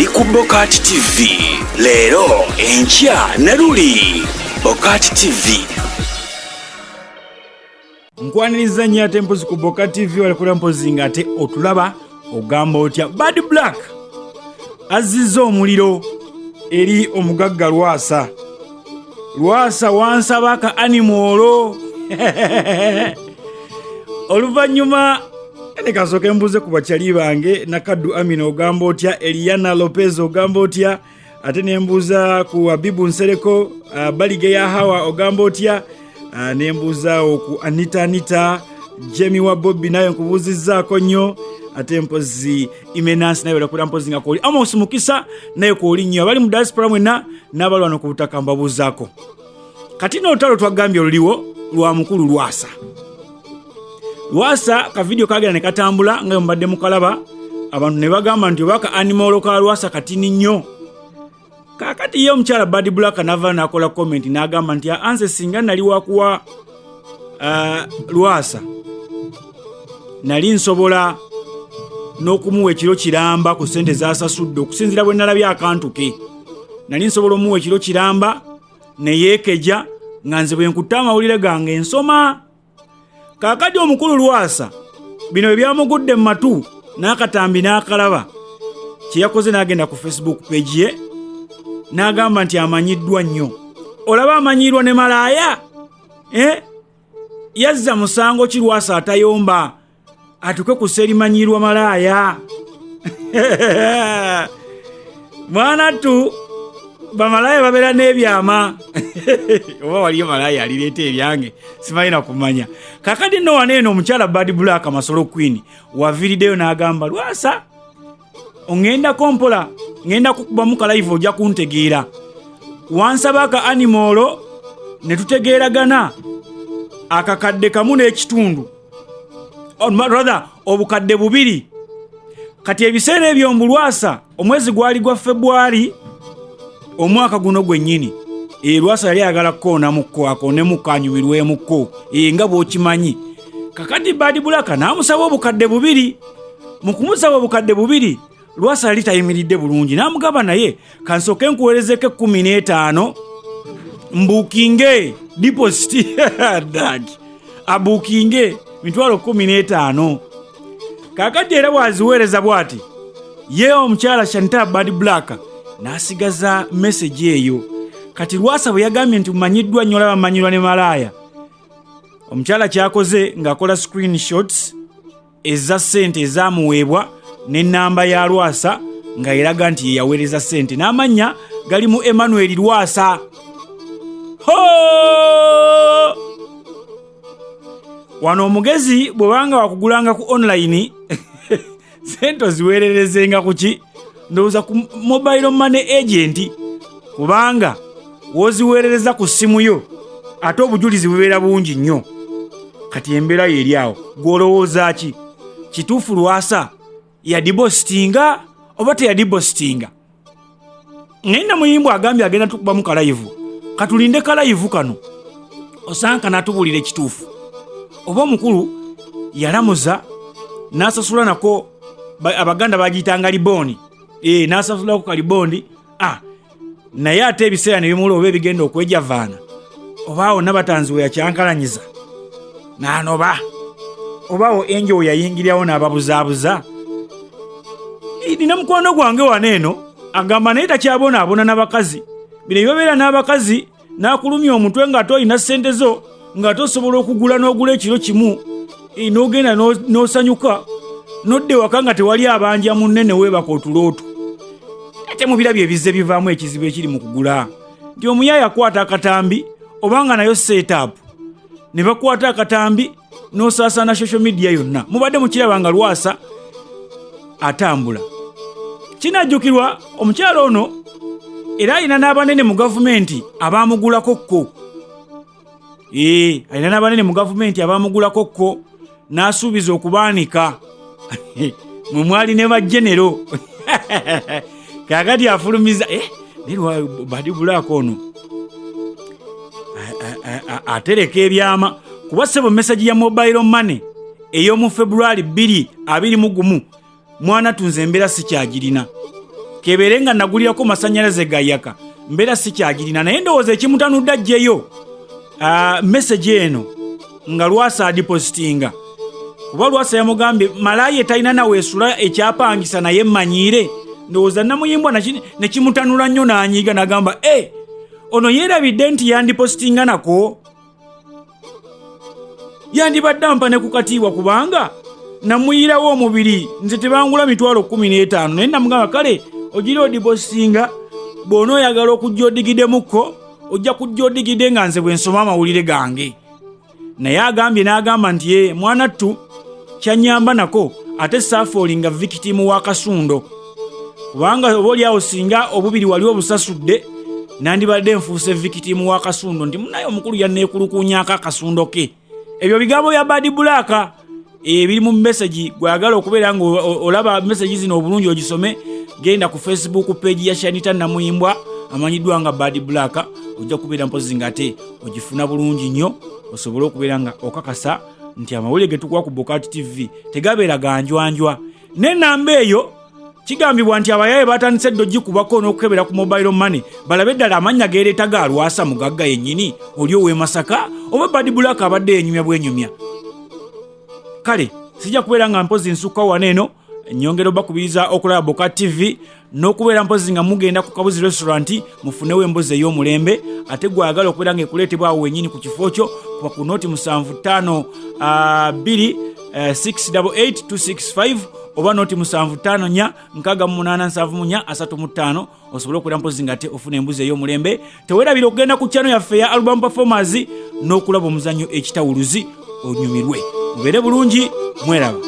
Oli ku Bokati TV leero, enkya ne luli. Bokati TV. Nkwaniriza nnyo ate mpozi ku Boka TV, walekula mpozi nga ate otulaba. Ogamba otya? Bad Black azizza omuliro eri omugagga Lwasa. Lwasa, wansaba ka animal. Oluvannyuma nekasooka embuuze ku bakyali bange. Nakaddu Amina, ogamba otya? Eliana Lopez, ogamba otya? Ate nembuuza ku Abibu Nsereko, Balige ya Hawa, ogamba otya? Nembuuzaawo ku Anita, Anita Jemi wa Bobbi, naye nkubuuzizzaako nnyo. Ate mpozi Imenansi naye olakula mpozi nga kwoli. Amos Mukisa naye kwoli nnyo. Abali mu diaspora mwenna n'abali wano ku butaka mbabuuzaako. Kati n'olutalo twagambye oluliwo lwa mukulu Lwasa. Lwasa ka video kagenda ne katambula nga mubadde mukalaba, abantu ne bagamba nti obaka animal ka Lwasa katini nnyo. Kakati ye omukyala Bad Black nava nakola comment n'agamba nti anze singa nali wakuwa Lwasa nali nsobola n'okumuwa ekiro kiramba ku ssente zasasudde. Okusinziira bwe nalabye akantu ke, nali nsobola omuwa ekiro kiramba neyeekeja nga nze bwe nkutta amawulire gange nsoma. Kaakati omukulu Lwasa bino bwe byamugudde mu matu n'akatambi n'akalaba, kye yakoze n'agenda ku Facebook page ye n'agamba nti amanyiddwa nnyo. Olaba amanyiirwa ne malaaya, eh? Yazza musango ki Lwasa atayomba atuke ku serimanyirwa malaaya? Mwana ttu, bamalaaya babeera n'ebyama oba waliyo malaaya alireeta ebyange simanyi kumanya. Kakati nno wano eno omukyala Bad Black Masolo Queen waviiriddeyo n'agamba, "Lwasa, oŋŋendako mpola, ŋŋenda kukubamu ka live, ojja kuntegeera. Wansaba aka animal ne tutegeeragana 1,500, rather 2000." Kati ebiseera ebyo mbulwasa omwezi gwali gwa Febwali omwaka guno gwennyini. Lwasa yali ayagala kukoonamuko, akoonemuko, anyumirwemuko nga bw'okimanyi. Kakati Bad Black n'amusaba 2000. Mu kumusaba 2000, Lwasa yali tayimiridde bulungi, n'amugamba, "Naye kansooke nkuweerezeko 15 mbuukinge deposit." Dag abuukinge 15000. Kakati era bw'aziweereza bw'ati, ye omukyala Shanita Bad Black n'asigaza message eyo. Kati Lwasa bwe yagambye nti mumanyiddwa nnyo, olaba manyirwa ne malaaya, omukyala kyakoze ng'akola screenshots eza ssente ezamuweebwa n'ennamba ya Lwasa nga eraga nti ye yaweereza ssente, n'amannya gali mu Emmanuel Lwasa. Ho! Wano omugezi bw'obanga wakugulanga ku online, sente oziweererezenga ku ki? Ndowooza ku mobile money agent, kubanga w'oziweerereza ku ssimu yo ate obujulizi bubeera bungi nnyo. Kati embeera yo eri awo, gw'olowooza ki? Kituufu Lwasa yadipositinga oba teyadipositinga? Naye Namuyimbwa agambye agenda tukubamu ka live. Katulinde ka live kano, osanga kanatubuulira ekituufu, oba omukulu yalamuza n'asasula nako. Abaganda bagiyitanga libooni, n'asasulako kalibooni. Naye ate ebiseera ne bimula oba ebigenda okwejavaana, oba awo Nabatanzi we yakyankalanyiza n'anoba, oba awo enjo we yayingirirawo n'ababuzaabuza. Nina mukwano gwange wano eno agamba naye takyabonaabona n'abakazi. Bino ebibabeera n'abakazi n'akulumya omutwe ng'ate olina ssente zo, ng'ate osobola okugula n'ogula ekiro kimu, n'ogenda n'osanyuka n'odda ewaka nga tewali abanja munne, ne weebaka otulooto. Ate mubirabyo ebizze bivaamu ekizibu ekiri mu kugula nti omuyaaya akwata akatambi obanga nayo setup ne bakwata akatambi n'osaasaana social media yonna. Mubadde mukiraba nga Lwasa atambula. Kinajjukirwa omukyalo ono era alina n'abanene mu gavumenti abamugulako kko. Ee, alina n'abanene mu gavumenti abamugulako kko n'asuubiza okubaanika, mwe mwali ne bajenero. Kakati afulumiza, naye Bad Black ono atereka ebyama, kuba sebo message ya mobile money ey'omu February 2021, mwana tunze embeera sikyagirina. Kebeere nga nagulirako masanyalaze gayaka, mbeera sikyagirina. Naye ndowooza ekimutanudde ajjeyo message eno nga Lwasa adipositinga, kuba Lwasa yamugambye malaaya etalina naweesula ekyapangisa naye mmanyiire. Ndowooza Namuyimbwa nekimutanula nnyo n'anyiiga n'agamba, e ono yeerabidde nti yandipositinga nako yandibadde ampa ne ku katiibwa, kubanga namuyirawo omubiri, nze tebangula 15,000. Naye namugamba, kale ogira odipositinga, bw'onooyagala okujja odigidemukko, ojja kujja odigide nga nze bwe nsoma amawulire gange. Naye agambye n'agamba nti ye mwana ttu kyanyamba nako, ate saafoolinga victim wa kasundo, kubanga oba oliawo singa obubiri wali obusasudde, nandibadde nfuuse victim wa kasundo, nti munaye omukulu yanneekulukuunyako akasundo ke. Ebyo bigambo bya Bad Black ebiri mu message. Gwagala okubeera nga olaba message zino obulungi ogisome, genda ku Facebook page ya Shanita Namuyimbwa amanyiddwa nga Bad Black, ojja kubeera mpozi nga ate ogifuna bulungi nnyo, osobole okubeera nga okakasa nti amawulire ge tukuwa ku Bokati TV tegabeera ganjwanjwa. N'enamba eyo kigambibwa nti abayaye batandise edda ogikubako n'okukebera ku mobile money, balabe ddala amannya geereeta ga Lwasa mugagga yennyini oli ow'e Masaka oba Bad Black abadde yenyumya bwenyumya. Kale sijja kubeera nga mpozi nsukka wano eno, nyongera obakubiriza okulaba Boka TV n'okubeera mpozi nga mugenda ku Kabuzi Restaurant mufunewo embuzi ey'omulembe. Ate gwagala okubeera nga ekuleetebwa awo wennyini ku kifo kyo, kuba ku noti 75 2 688 265 oba noti 754 68 74 35, osobole okubeera mpozi nga ate ofuna embuzi ey'omulembe. Tewerabira okugenda ku channel yaffe ya Album Performers n'okulaba omuzannyo Ekitawuluzi, onyumirwe. Mubeere bulungi, mweraba.